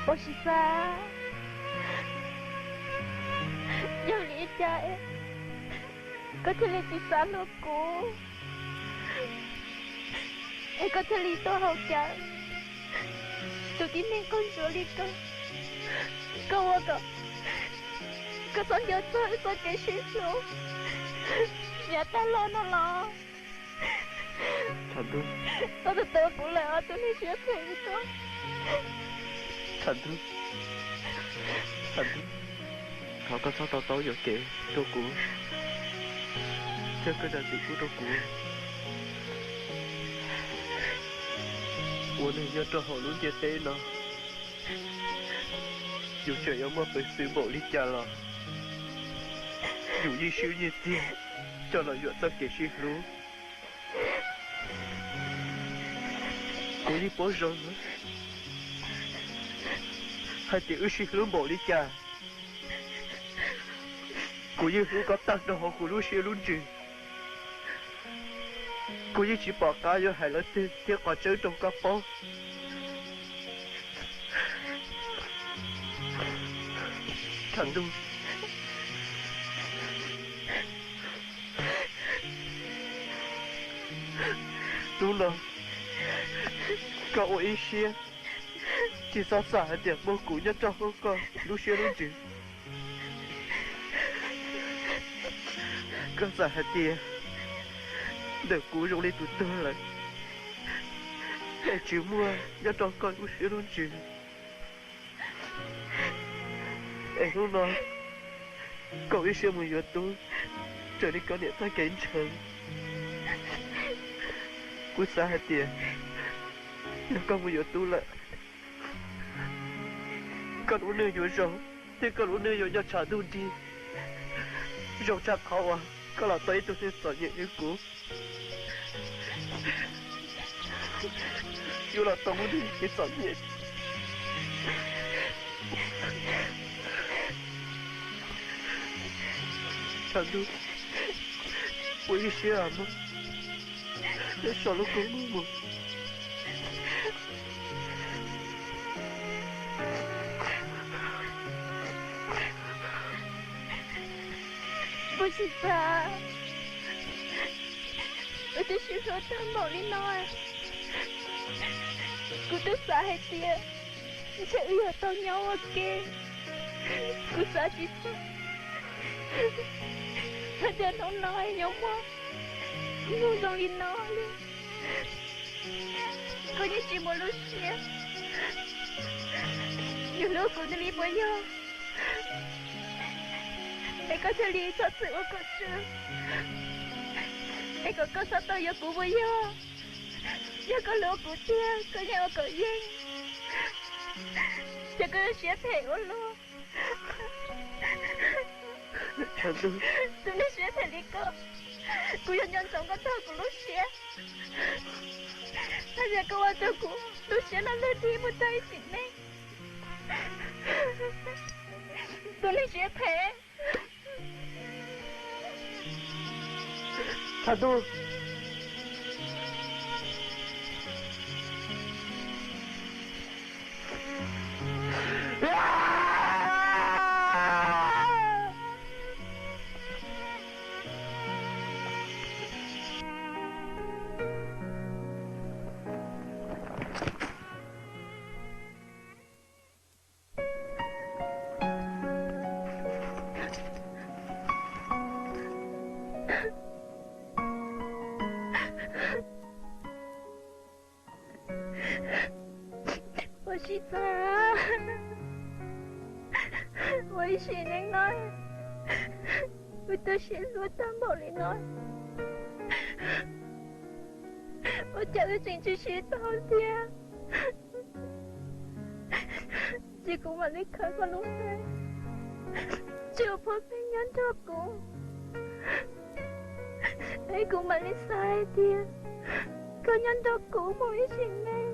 Ua Siv Xab, yog li cas koj thiaj li tsis xav hlub kuv, es koj thiaj li tuaj haus cawv tus tib neeg qaug ntsuag li koj? Koj ua kom koj txhob nco txog wb txoj kev sib hlub yav tag los no los? Txhob tus tus kuv lawm os, tus neeg siab phem li koj. Thov koj txhob to taub yuam kev rau kuv, thiab koj zam txim pub rau kuv. Ua neeg nyob rau hauv lub ntiaj teb no, yus tseem yuav muaj peev xwm npaum li cas los yus yeej swb nyiaj txiag coj los yuam txoj kev sib hlub. Kuv yeej paub zoo hais tias wb sib hlub npaum li cas, kuv yeej hlub koj tag nrho hauv kuv lub siab lub ntsws. Kuv yeej tsis pom qab yuav hais lawv twg thiab qhov tseeb rau koj paub. Tshav ntuj, hnub no koj ua ib siab, tsis txhob xav hais tias muaj kuv nyob rau hauv koj lub siab lub ntsws. Koj xav hais tias ntawm kuv zoo li tus tuag lawm, es tsis muaj nyob rau koj lub siab lub ntsws. Es hnub no koj ua ib siab mus yuav tub raws li koj niam txoj kev ntshaw. Kuv xav hais tias yog koj mus yuav tub lawm, koj lub neej yuav zoo, thiab koj lub neej yuav nyob tshav ntuj nrig zoo tshaj qhov uas koj los tau ib tug neeg txom nyem li kuv. Yuav los tau lub neej kev txom nyem. Tshav ntuj, ua ib siab mog, so lub kua muag mus. Ua Siv Xab, wb twb sib hlub tag npaum li no, kuv twb xav hais tias ntshe wb yuav tau nyob ua ke. Kuv xav tsis txog hais tias hnub no yuav muaj hnub zoo li no li. Koj yeej tsis muaj lub siab yuav hlub kuv li puas yog? Es koj thiaj li txhob txwm ua kom tsw, es kom koj txhob tau yuav kuv puas yog? Yog koj hlub kuv tiag koj yeej ua kom yeej, ces koj yuav siab phem ua luaj. Tus neeg siab phem li koj, kuv yuav nco ntsoov koj txog kuv lub siab. Tab sis koj ua rau kuv lub siab no lwj dig mus tag ib sim neej. Tus neeg siab phem. Tshav ntuj. Ua Siv Xab, ua ib sim neej no wb twb sib hlub tag npaum li no, ua cas wb tseem tsis sib tau thiab? Ces kuv mam li khaws koj lub npe tsis ua phob pheej nyob nrog kuv. Es kuv mam li xav hais tias koj nyob nrog kuv mus ib sim neej.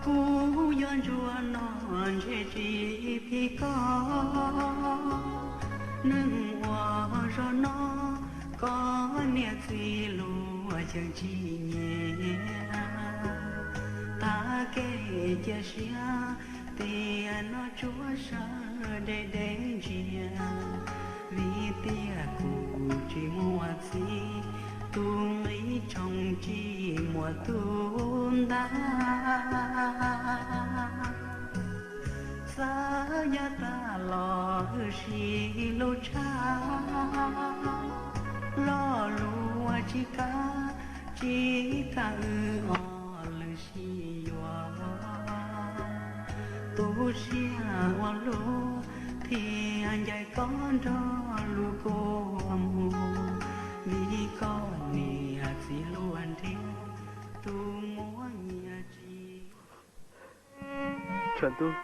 Kuv yuav ntsuag no ntshe tsis phim koj, neeg uas zog no koj niam txiv luag yeej tsis nyiam. Tag kev cia siab tias no tsuas sawv deb deb ntsia, vim tias kuv tsis muaj txiv, tus nqi tshooj tsis muaj tus ntag. Xav yav tag los wb sib hlub tshaj, lo lus tsis kam, tsis kam wb ob leeg sib yuav. Tu siab ua luaj thiaj ncaim koj nrog luag kua muag, vim koj niam txiv luag nrhiav tus muab nyiam tsis. Tshav ntuj,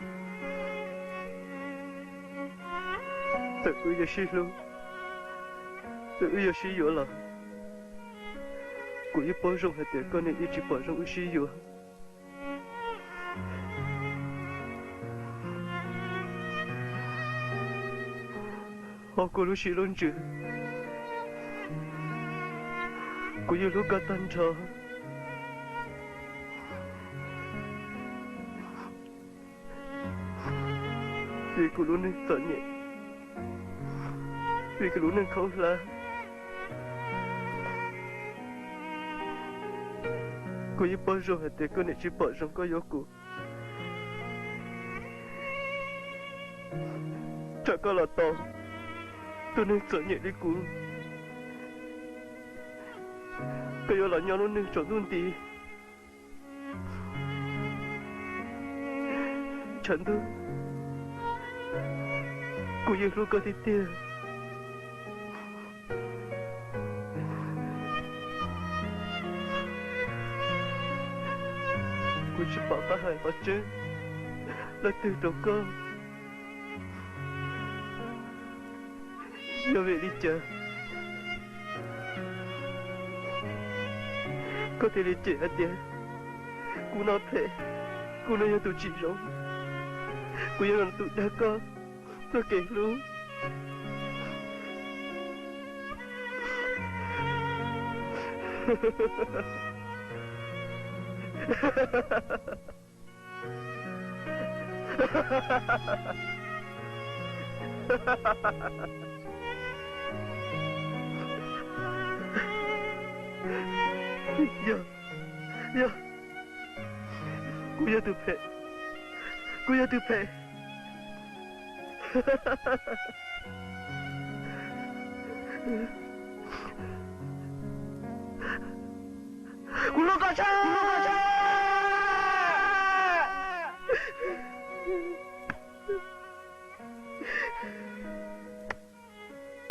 txawm wb yuav sib hlub, txawm wb yuav sib yuav los, kuv yeej paub zoo hais tias koj niam yeej tsis pom zoo wb sib yuav. Hauv kuv lub siab lub ntsws, kuv yeej hlub koj tag nrho. Vim kuv lub neej txom nyem, vim kuv lub neej khaub hlab, kuv yeej paub zoo hais tias koj niam tsis pom zoo koj yuav kuv. Tsam koj los tau tus neeg txom nyem li kuv, koj yuav los nyob lub neej tsaus ntuj nti. Tshav ntuj, kuv yeej hlub koj tiag tiag. Kuv tsis pom qab hais qhov tseeb leej twg rau koj. Yog vim li cas koj thiaj li cem hais tias kuv no phem, kuv no yog tus tsis zoo, kuv yog tus dag koj txoj kev hlub? Yog, yog, kuv yog tus phem, kuv yog tus phem. Kuv hlub koj tshaj, kuv hlub koj tshaj.